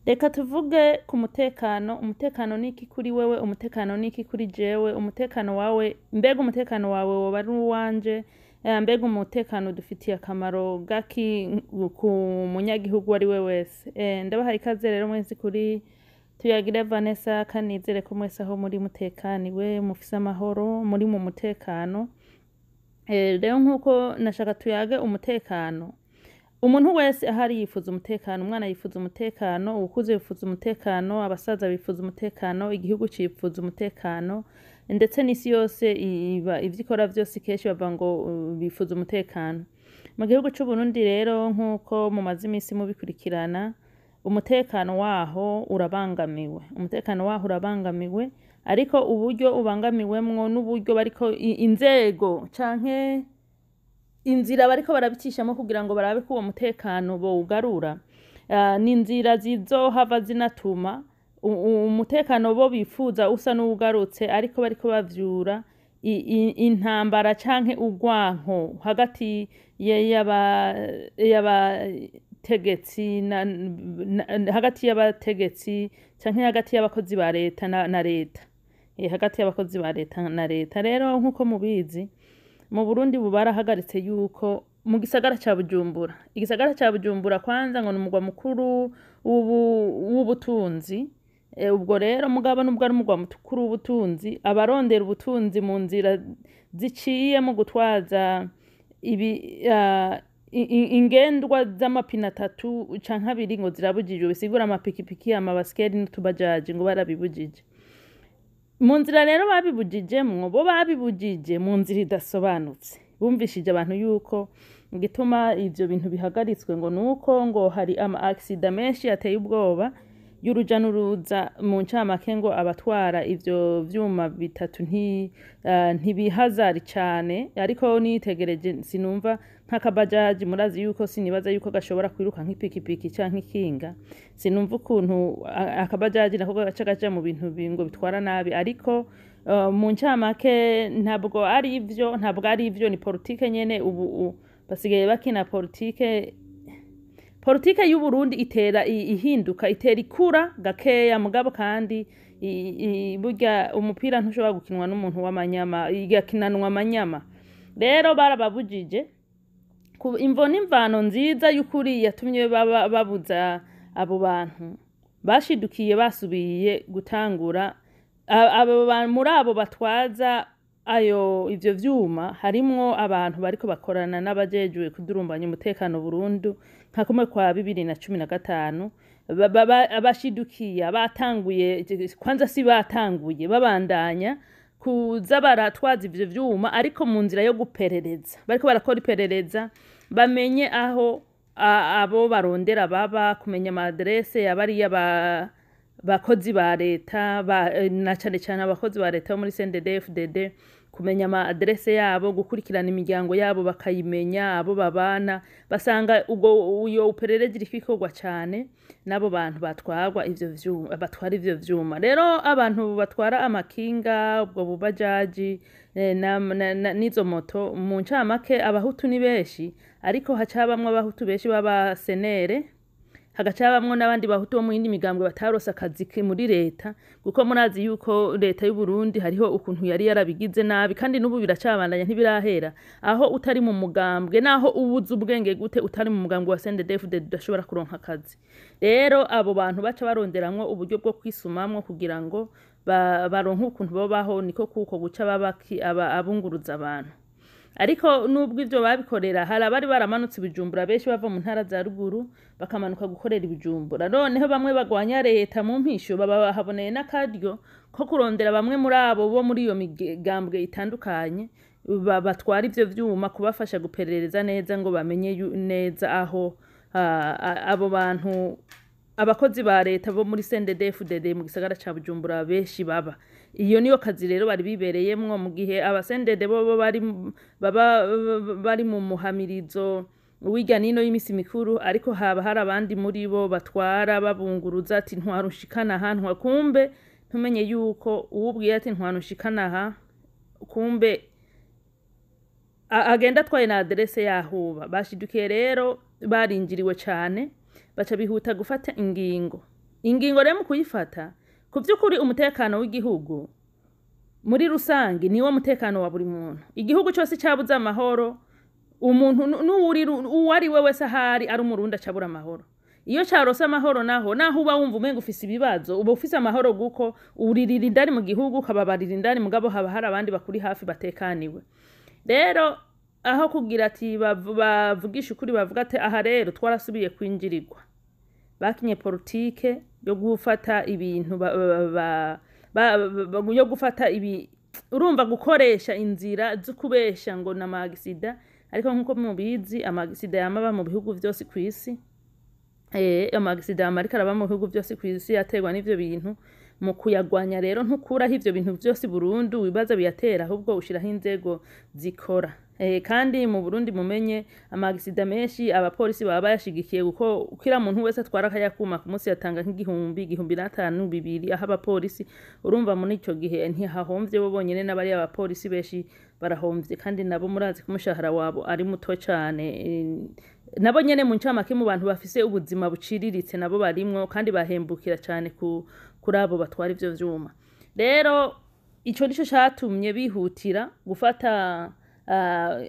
Reka tuvuge ku mutekano. Umutekano ni iki kuri wewe? Umutekano ni iki kuri jewe? Umutekano wawe, mbega umutekano wawe woba ari uwanje? Mbega umutekano udufitiye akamaro gaki ku munyagihugu uwo ari we wese? Ndabahaye ikaze rero mwese kuri Tuyagire Vanessa. Kanizere ko mwese aho muri mutekaniwe, mufise amahoro, muri mu mutekano. Rero nk'uko nashaka tuyage umutekano, umuntu wese ahari yifuza umutekano. Umwana yifuza umutekano, uwukuze yifuza umutekano, abasaza bifuza umutekano, igihugu cifuza umutekano, ndetse n'isi yose iba ivyo ikora vyose kenshi bava ngo bifuza umutekano. Mu gihugu c'Uburundi rero, nk'uko mumaze imisi mubikurikirana, umutekano waho urabangamiwe. Umutekano waho urabangamiwe, ariko uburyo ubangamiwemwo n'uburyo bariko inzego canke inzira bariko barabicishamo kugira ngo barabe ko uwo mutekano bowugarura, ni inzira zizohava zinatuma umutekano bo bifuza usa n'uwugarutse, ariko bariko bavyura intambara canke urwanko hagati y'abategetsi hagati y'abategetsi canke hagati y'abakozi ba leta na leta. Hagati y'abakozi ba leta na leta. Rero nk'uko mubizi, mu Burundi ubu barahagaritse yuko mu gisagara ca Bujumbura, igisagara ca Bujumbura kwanza ngo ni umugwa mukuru w'ubutunzi. Ubwo rero mugabo nubwo ari umugwa mukuru w'ubutunzi, abarondera ubutunzi mu nzira ziciye mu gutwaza ibi ingendwa z'amapine atatu canke abiri ngo zirabujijwe, bisigura amapikipiki, amabasikeli n'utubajaji, ngo barabibujije. Mu nzira rero babibujijemwo, bo babibujije mu nzira idasobanutse. Bumvishije abantu yuko igituma ivyo bintu bihagaritswe ngo nuko ngo hari ama accident menshi ateye ubwoba y'uruja n'uruza. Mu ncamake, ngo abatwara ivyo vyuma bitatu ntibihazari cane. Ariko nitegereje sinumva nk'akabajaji, murazi yuko sinibaza yuko gashobora kwiruka nk'ipikipiki canke ikinga. Sinumva ukuntu akabajaji nako gaca kaja mu bintu ngo bitwara nabi. Ariko mu ncamake ntabwo ari ivyo, ntabwo ari ivyo, ni politike nyene. Ubu basigaye bakina politike. Politike y'Uburundi itera ihinduka, itera ikura gakeya, mugabo kandi burya umupira ntushobora gukinwa n'umuntu w'amanyama, igakinanwa amanyama. Rero barababujije imvo n'imvano nziza y'ukuri yatumye baba babuza abo bantu, bashidukiye basubiye gutangura. Abo muri abo batwaza ayo ivyo vyuma harimwo abantu bariko bakorana n'abajejwe kudurumbanya umutekano burundu, nka kumwe kwa 2015. Bashidukiye batanguye, kwanza si batanguye, babandanya kuza baratwaza ivyo vyuma, ariko mu nzira yo guperereza, bariko barakora iperereza bamenye aho abo barondera baba, kumenya ama adresse yabariya bakozi ba leta na cane cane abakozi ba leta bo muri CNDD-FDD, kumenya ama adresse yabo, gukurikirana imiryango yabo bakayimenya, abo babana. Basanga ubwo uyo uperereje iriko ikorwa cane n'abo bantu batwarwa ivyo vyuma, batwara ivyo vyuma. Rero abantu batwara amakinga, ubwo bubajaji n'izo moto, mu ncamake abahutu ni benshi, ariko haca habamwo abahutu benshi b'abasenere, hagaca habamwo n'abandi bahutu bo mu yindi migambwe batarose akazi muri leta, kuko murazi yuko leta y'u Burundi hariho ukuntu yari yarabigize nabi, kandi n'ubu biracabandanya, ntibirahera, aho utari mu mugambwe, naho ubuze ubwenge gute, utari mu mugambwe wa CNDD-FDD udashobora kuronka akazi. Rero abo bantu baca baronderamwo uburyo bwo kwisumamwo kugira ngo baronke ukuntu babaho, niko kuko guca baba abunguruza abantu. Ariko nubwo ivyo babikorera, hari abari baramanutse i Bujumbura benshi bava mu ntara za ruguru, bakamanuka gukorera i Bujumbura. Noneho bamwe bagwanya leta mu mpisho baba bahaboneye n'akaryo ko kurondera bamwe muri abo bo muri iyo migambwe itandukanye batwara ivyo vyuma, kubafasha guperereza neza ngo bamenye neza aho abo bantu, abakozi ba leta bo muri CNDD-FDD mu gisagara ca Bujumbura benshi baba. Iyo niyo kazi rero bari bibereyemwo, mu gihe abasendede bobo bari baba bari mu muhamirizo w'irya nino y'imisi mikuru. Ariko haba hari abandi muri bo batwara babunguruza, ati ntwara unshikana aha, ntwa kumbe ntumenye yuko uwubwiye ati ntwara unshikana aha, kumbe agenda atwaye na adresse yahuba. Bashidukiye rero barinjiriwe cane, baca bihuta gufata ingingo. Ingingo rero mu kuyifata, ku vy'ukuri umutekano w'igihugu muri rusange niwo mutekano wa buri muntu. Igihugu cose cabuze amahoro, umuntu n'uwuri uwo ari we wese ahari ari Umurundi acabura amahoro. Iyo carose amahoro naho, naho uba wumva umenga ufise ibibazo, uba ufise amahoro guko uririra indani mu gihugu, ukababarira indani, mugabo haba hari abandi bakuri hafi batekaniwe. Rero aho kugira ati bavugishe ukuri, bavuga ati aha rero twarasubiye kwinjirirwa, bakinye politike yo gufata ibintu yo gufata ibi, urumva, gukoresha inzira zo kubesha ngo na magisida. Ariko nkuko mubizi, amagisida yama aba mu bihugu vyose kw'isi. Amagisida yama ariko araba mu bihugu vyose kw'isi, aterwa n'ivyo bintu. Mu kuyagwanya rero ntukuraho ivyo bintu vyose burundu wibaza biyatera, ahubwo ushiraho inzego zikora. Kandi mu Burundi mumenye amagisida menshi abapolisi baba bayashigikiye, kuko kila muntu wese atwara akayakuma ku munsi yatanga nk'igihumbi, 1500, 2000 aho abapolisi. Urumva muri ico gihe ntihahomvye bo bonyene, n'abari abapolisi benshi barahomvye, kandi nabo murazi ko umushahara wabo ari muto cane. Nabo nyene mu ncamake mu bantu bafise ubuzima buciriritse nabo barimwo, kandi bahembukira cane kuri abo batwara ivyo vyuma. Rero ico nico catumye bihutira gufata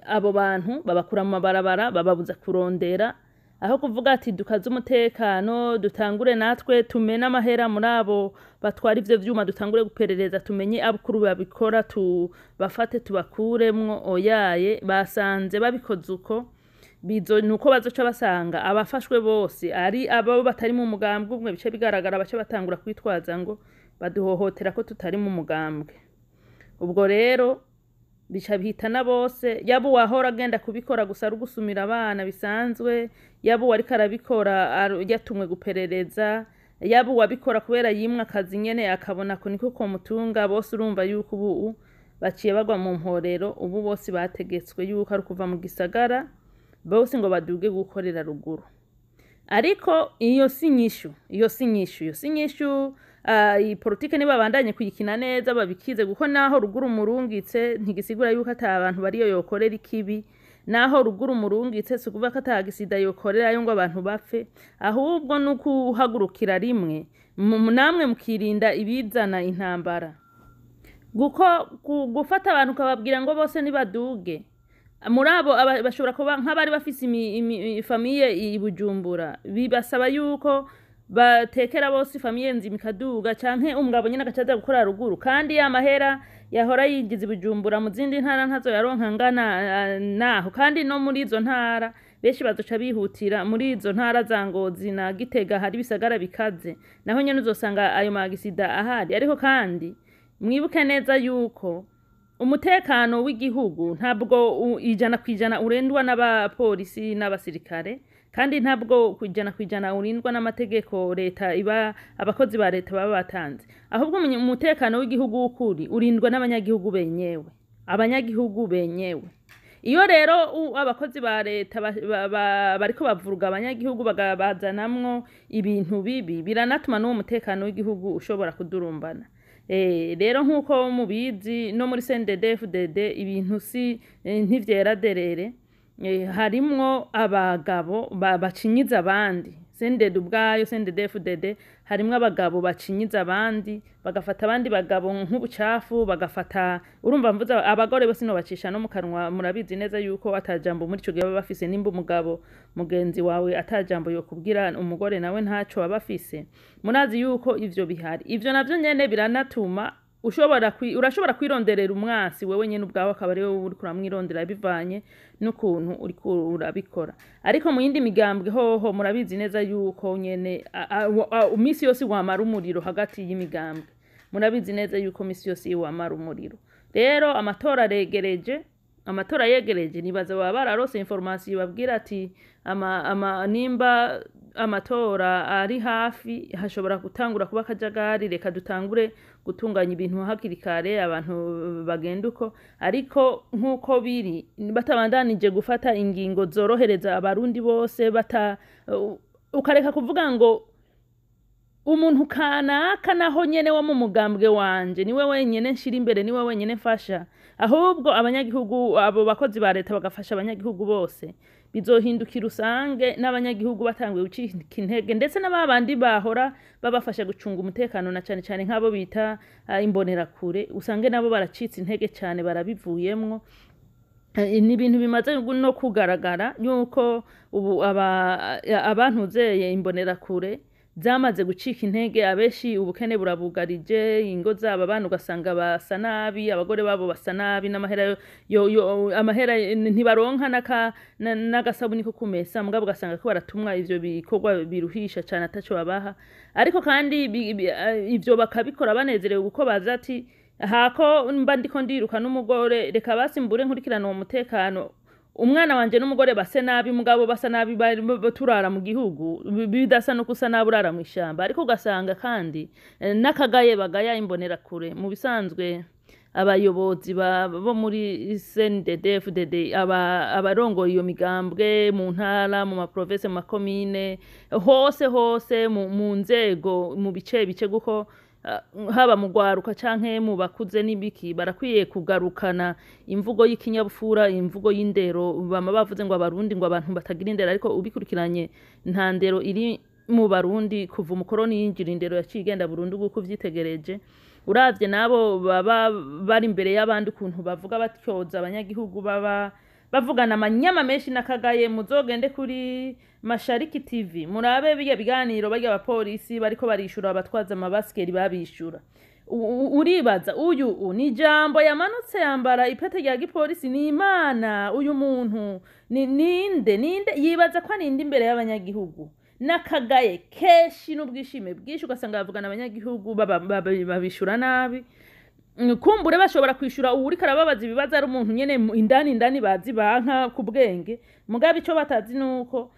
abo bantu, babakura mu mabarabara, bababuza kurondera, aho kuvuga ati dukaze umutekano, dutangure natwe tumene amahera muri abo batwara ivyo vyuma, dutangure guperereza, tumenye abukuru babikora, tubafate tubakuremwo. Oyaye, basanze babikoze uko bizo nuko bazoca basanga abafashwe bose ari abo batari mu mugambwe umwe, bice bigaragara, bace batangura kwitwaza ngo baduhohotera ko tutari mu mugambwe. Ubwo rero bica bihitana bose, yaba uwahora agenda kubikora gusa ari ugusumira abana bisanzwe, yaba uwariko arabikora yatumwe guperereza, yaba uwabikora kubera yimwe akazi nyene akabona ko niko komutunga, bose urumva yuko ubu baciye bagwa mu mporero. Ubu bose bategetswe yuko ari ukuva mu gisagara bose ngo baduge gukorera ruguru. Ariko iyo si inyishu, iyo si inyishu, iyo si inyishu. Iyi politike nibabandanye kuyikina neza babikize, kuko naho ruguru murungitse ntigisigura yuko ata abantu bariyo yokorera ikibi. Naho ruguru murungitse si ukuvuga ko ata gisida yokorerayo ngo abantu bapfe, ahubwo ni ukuhagurukira rimwe namwe mukirinda ibizana intambara. Guko gufata abantu ukababwira ngo bose nibaduge, muri abo bashobora kuba nk'abari bafise famille i Bujumbura, bibasaba yuko batekera bose famille nzima ikaduga, canke umugabo nyene agaca aza gukora ruguru, kandi ya mahera yahora yinjiza i Bujumbura mu zindi ntara ntazo yaronka ngana naho. Kandi no muri izo ntara benshi bazoca bihutira muri izo ntara za Ngozi na Gitega, hari ibisagara bikaze, naho nyene uzosanga ayo magisida ahari. Ariko kandi mwibuke neza yuko umutekano w'igihugu ntabwo 100% urindwa n'abapolisi n'abasirikare, kandi ntabwo 100% urindwa n'amategeko leta iba abakozi ba leta baba batanze. Ahubwo umutekano w'igihugu w'ukuri urindwa n'abanyagihugu benyewe, abanyagihugu benyewe. Iyo rero abakozi ba leta bariko bavuruga abanyagihugu bagabazanamwo ibintu bibi, biranatuma n'uwo mutekano w'igihugu ushobora kudurumbana. Rero nk'uko mubizi, no muri CNDD-FDD ibintu si ntivyera derere. Harimwo abagabo bacinyiza abandi. CNDD ubwayo, CNDD-FDD, harimwo abagabo bacinyiza abandi, bagafata abandi bagabo nk'ubucafu, bagafata, urumva mvuze abagore bose nobacisha no mu kanwa. Murabizi neza yuko atajambo muri ico gihe baba bafise. Nimba umugabo mugenzi wawe atajambo yokubwira, umugore nawe ntaco baba bafise. Murazi yuko ivyo bihari. Ivyo navyo nyene biranatuma urashobora kwironderera umwasi wewe nyene ubwawe, akaba ari wowe uriko uramwirondera bivanye n'ukuntu uriko urabikora. Ariko mu yindi migambwe hoho murabizi neza yuko nyene misi yose wamara umuriro hagati y'imigambwe. Murabizi neza yuko misi yose wamara umuriro. Rero amatora aregereje, amatora yegereje, nibaza baba bararose information ibabwira ati nimba amatora ari hafi hashobora gutangura kuba akajagari, reka dutangure gutunganya ibintu hakiri kare, abantu bagenda uko. Ariko nk'uko biri, batabandanije gufata ingingo zorohereza Abarundi bose, bata ukareka kuvuga ngo umuntu kanaka naho nyene wo mu mugambwe wanje niwe wenyene nshira imbere, niwe wenyene mfasha. Ahubwo abanyagihugu, abo bakozi ba leta bagafasha abanyagihugu bose, bizohindukira usange n'abanyagihugu batanguye gucika intege, ndetse n'ababandi bahora babafasha gucunga umutekano, na cane cane nk'abo bita imbonerakure, usange nabo baracitse intege cane, barabivuyemwo. Ni ibintu bimaze no kugaragara yuko ubu abantuzeye imbonerakure zamaze gucika intege. Abenshi ubukene burabugarije, ingo zabo, abana ugasanga basa nabi, abagore babo basa nabi, n'amahera yo amahera ntibaronka n'agasabuni ko kumesa, mugabo ugasanga ko baratumwa ivyo bikorwa biruhisha cane ataco babaha. Ariko kandi ivyo bakabikora banezerewe, kuko bazi ati hako mba ndiko ndiruka n'umugore, reka basi mbure nkurikirana uwo mutekano, umwana wanje n'umugore base nabi, mugabo basa nabi turara mu gihugu, bidasa no kusa nabi urara mw'ishamba. Ariko ugasanga kandi n'akagaye bagaya imbonerakure. Mu bisanzwe abayobozi bo muri CNDD-FDD, abarongoye iyo migambwe mu ntara, mu maprovinsi, mu makomine, hose hose, mu nzego, mu bice bice, kuko haba mu rwaruka canke mu bakuze n'ibiki, barakwiye kugarukana imvugo y'ikinyabupfura, imvugo y'indero. Bama bavuze ngo Abarundi ngo abantu batagira indero, ariko ubikurikiranye nta ndero iri mu Barundi. Kuva umukoroni yinjira, indero yaciye igenda burundu, kuko uvyitegereje, uravye nabo baba bari imbere y'abandi ukuntu bavuga batyoza abanyagihugu, baba bavugana amanyama menshi n'akagaye. Muzogende kuri Mashariki TV murabe birya biganiro, barya abapolisi bariko barishura abatwaza amabasikeri babishura. Uribaza uyu ni Jambo yamanutse yambara ipete rya gipolisi, ni Imana? Uyu muntu ni ninde? Ninde yibaza ko aninde imbere y'abanyagihugu n'akagaye kenshi n'ubwishime bwinshi? Ugasanga bavugana abanyagihugu babishura nabi. Kumbure bashobora kwishura uwuriko arababaza ibibazo ari umuntu nyene indani indani bazi banka ku bwenge, mugabo ico batazi nuko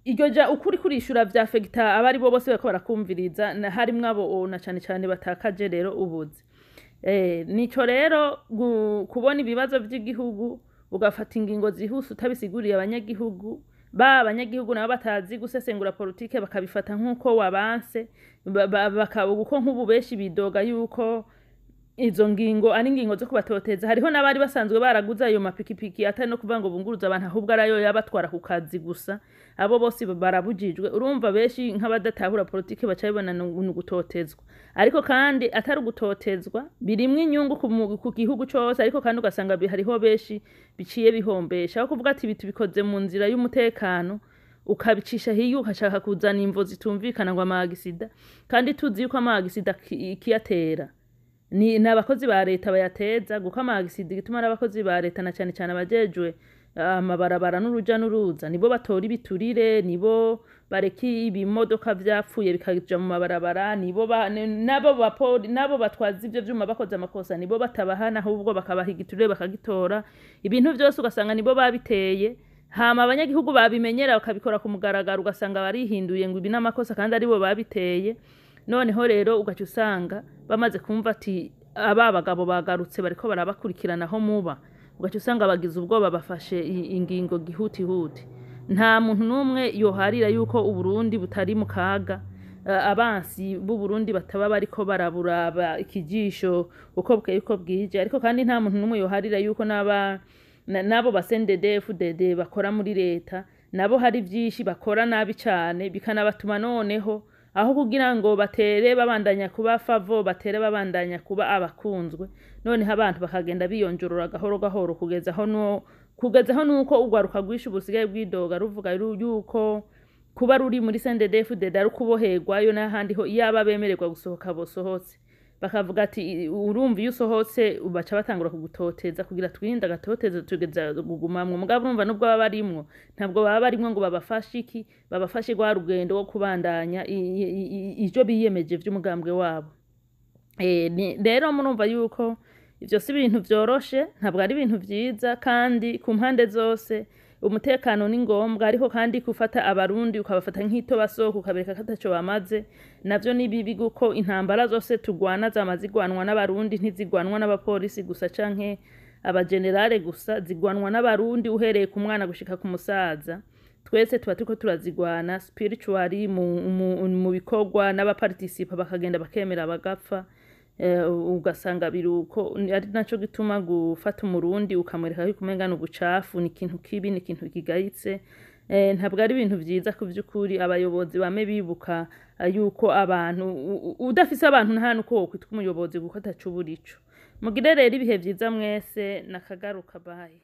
iryo ja ukuri kurishura vyafekita abari bo bose bariko barakumviriza, harimwo abo na cane cane batakaje rero ubuzi. Nico rero kubona ibibazo vy'igihugu ugafata ingingo zihuse utabisiguriye abanyagihugu, ba abanyagihugu nabo batazi gusesengura politike bakabifata nk'uko wabanse, kuko nk'ubu benshi bidoga yuko izo ngingo ari ingingo zo kubatoteza. Hariho n'abari basanzwe baraguze ayo mapikipiki, atari no kuvuga ngo bunguruza abantu, ahubwo arayo yabatwara ku kazi gusa, abo bose barabujijwe. Urumva benshi nk'abadatahura politike baca bibona ni ugutotezwa, ariko kandi atari ugutotezwa, birimwo inyungu ku gihugu cose. Ariko kandi ugasanga hariho benshi biciye bihombesha, aho kuvuga ati ibi tubikoze mu nzira y'umutekano, ukabicisha hirya, ugashaka kuzana imvo zitumvikana ngo ama accident, kandi tuzi yuko ama accident ikiyatera ni abakozi ba leta bayateza, kuko ama accident igituma ari abakozi ba leta, na cane cane abajejwe amabarabara n'uruja n'uruza, nibo batora ibiturire, nibo bareka ibimodoka vyapfuye bikaja mu mabarabara, nibo nabo nabo batwaza ivyo vyuma bakoze amakosa, nibo batabahana, ahubwo bakabaha igiturire bakagitora. Ibintu vyose ugasanga nibo babiteye. Hama abanyagihugu babimenyera bakabikora ku mugaragaro, ugasanga barihinduye ngo ibi n'amakosa kandi aribo babiteye. Noneho rero ugaca usanga bamaze kumva ati aba bagabo bagarutse, bariko barabakurikirana aho muba, ugaca usanga bagize ubwoba, bafashe ingingo gihutihuti. Nta muntu n'umwe yoharira yuko Uburundi butari mu kaga, abansi b'Uburundi bataba bariko baraburaba ikijisho uko bukeye uko bwije. Ariko kandi nta muntu n'umwe yoharira yuko n'abo ba CNDD-FDD bakora muri leta nabo hari vyinshi bakora nabi cane, bikanabatuma noneho aho kugira ngo batere babandanya kuba favo, batere babandanya kuba abakunzwe, noneho abantu bakagenda biyonjorora gahoro gahoro, kugeza aho no kugeza aho nuko urwaruka rwinshi busigaye bwidoga ruvuga yuko kuba ruri muri CNDD-FDD ari ukuboherwayo, n'ahandi ho iyaba bemererwa gusohoka bosohotse. Bakavuga ati urumva iyo usohotse baca batangura kugutoteza, kugira twirinde agatotezo tugeza kugumamwo. Mugabo urumva nubwo baba barimwo, ntabwo baba barimwo ngo babafashe iki, babafashe rwa rugendo rwo kubandanya ivyo biyemeje vy'umugambwe wabo. Rero murumva yuko ivyo si ibintu vyoroshe, ntabwo ari ibintu vyiza, kandi ku mpande zose umutekano ni ngombwa. Ariko kandi gufata Abarundi ukabafata nk'itobasoko, ukabereka ko ataco bamaze, navyo ni bibi, kuko intambara zose tugwana zama zigwanwa n'Abarundi, ntizigwanwa n'abapolisi gusa canke abagenerale gusa, zigwanwa n'Abarundi uhereye ku mwana gushika ku musaza. Twese tuba turiko turazigwana spiritually mu bikorwa, n'abaparticipa bakagenda bakemera bagapfa. Ugasanga biruko, ari naco gituma gufata Umurundi ukamwereka yuko umenga ni ubucafu, ni ikintu kibi, ni ikintu kigayitse. Ntabwo ari ibintu vyiza ku vy'ukuri. Abayobozi bame bibuka yuko abantu udafise abantu nta nuko wokwitwa umuyobozi, kuko ataco uba urico. Mugire rero ibihe vyiza mwese, nakagaruka, bye.